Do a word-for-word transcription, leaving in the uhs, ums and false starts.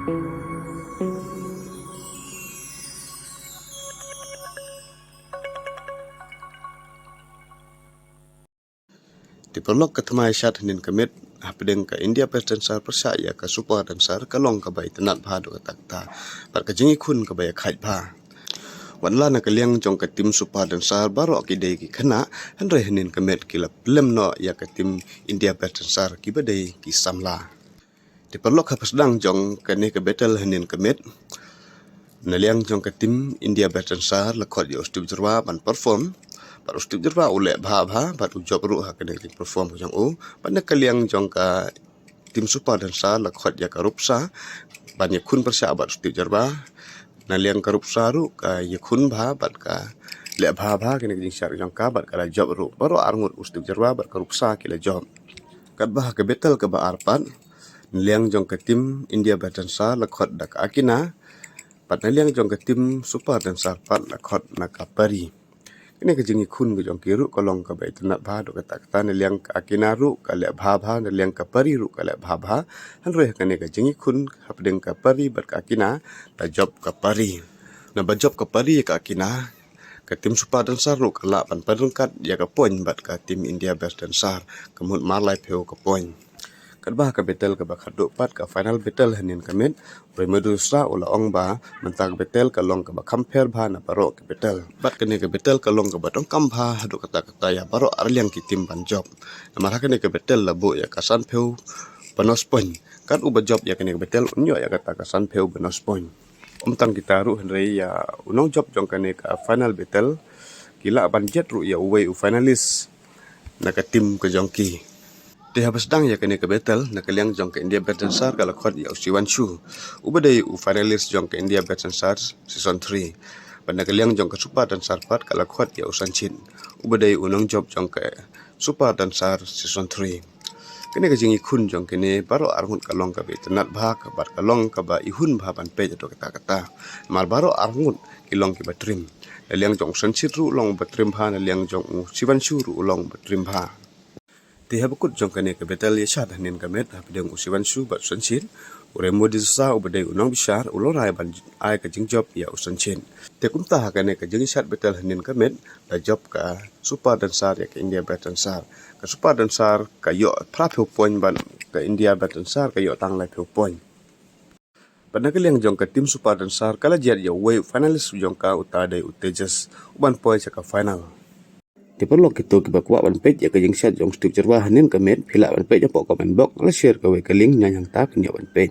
Te paralok, ka thymmai shad hynnin ka miet hapdeng ka India Best Dancer pyrshah ïa ka Super Dancer ka long kaba itynnad bha haduh katta katta bad ka jingïakhun kaba ïakhaid bha. Wat la na ka liang jong ka team Super Dancer baroh ki dei ki khynnah, hynrei hynnin ka miet ki la pynlem noh ïa ka team India Best Dancer kiba dei ki samla. Te paralok, ha phang sdang jong kane ka battle hynnin ka miet, na liang jong ka team India Best Dancer la khot ïa u Steve Jyrwa ban perform. Bad u Steve Jyrwa u leh bha bha bad u jop ruh ha kane ka perform ka jong u. Bad na ka liang jong ka team Super Dancer la khot ïa ka Rupsa ban ïakhun pyrshah bad u Steve Jyrwa. Na liang ka Rupsa ruh ka ïakhun bha bad ka leh bha bha kane ka jingshad jong ka bad ka la jop ruh. Baroh arngut, u Steve Jyrwa bad ka Rupsa, ki la jop. Katba ha ka battle kaba ar pat, na liang jong ka team India Best Dancer la khot da ka Akina, bad na liang jong ka team Super Dancer pat la khot na ka Pari. Kane ka jingïakhun ka jong ki ruh ka long kaba itynnad bha haduh katta katta. Na liang ka Akina ruh ka leh bha bha, na liang ka Pari ruh ka leh bha bha. Hynrei ha kane ka jingïakhun hapdeng ka Pari bad ka Akina, la jop ka Pari. Naba jop ka Pari ïa ka Akina, ka team Super Dancer ruh ka lah ban pynryngkat ïa ka point bad ka team India Best Dancer, ka mut mar laiphew ka point. Katba ha ka battle kaba khatduh pat, ka final battle hynnin ka miet, u Remo D'Souza u la ong ba mynta ka battle ka long kaba kham pher bha na baroh ki battle. Bad kane ka battle ka long kaba donkam bha haduh katta katta ïa baroh arliang ki team ban jop. Namar ha kane ka battle la buh ïa ka sanphew bonus point. Kat uba jop ïa kane ka battle un ïoh ïa kata ka sanphew bonus point. Ym tang kita ruh hynrei ïa u nongjop jong kane ka final battle ki lah ban jied ruh ïa uwei u finalist na ka team ka jong ki. Te haba sdang ïa kane ka battle, na ka liang jong ka India Best Dancer ka la khot ïa u Shivanshu, uba dei u finalist jong ka India Best Dancer season three. Bad na ka liang jong ka Super Dancer pat ka la khot ïa u Sanchit, uba dei u nongjop jong ka Super Dancer season three. Kane ka jingïakhun jong kine baroh arngut ka long kaba itynnad bha, ka bad ka long kaba ihun bha ban peit haduh katta katta. Namar baroh arngut ki long kiba trim. Na liang jong u Sanchit ruh u long uba trim bha, na liang jong u Shivanshu ruh u long uba trim bha. Te haba kut jong kane ka battle ïashad hynnin ka miet hapdeng u Shivanshu bad u Sanchit, u Remo D'Souza uba dei u nongbishar u la rai ban ai ka jingjop ïa u Sanchit. Te kumta ha kane ka jingïashad battle hynnin ka miet, la jop ka Super Dancer ïa ka India Best Dancer. Ka Super Dancer ka ïoh phraphew point bad ka India Best Dancer ka ïoh tang laiphew point. Bad na ka liang jong ka team Super Dancer ka la jied ïa uwei u finalist jong ka, uta dei u Tejas, u ban poi sha ka final. Te paralok, kito kiba kwah ban peit ïa ka jingshad jong u Steve Jyrwa hynnin ka miet, phi lah ban peit hapoh comment box, la share kawei ka link, ngan hangta phin ïoh ban peit.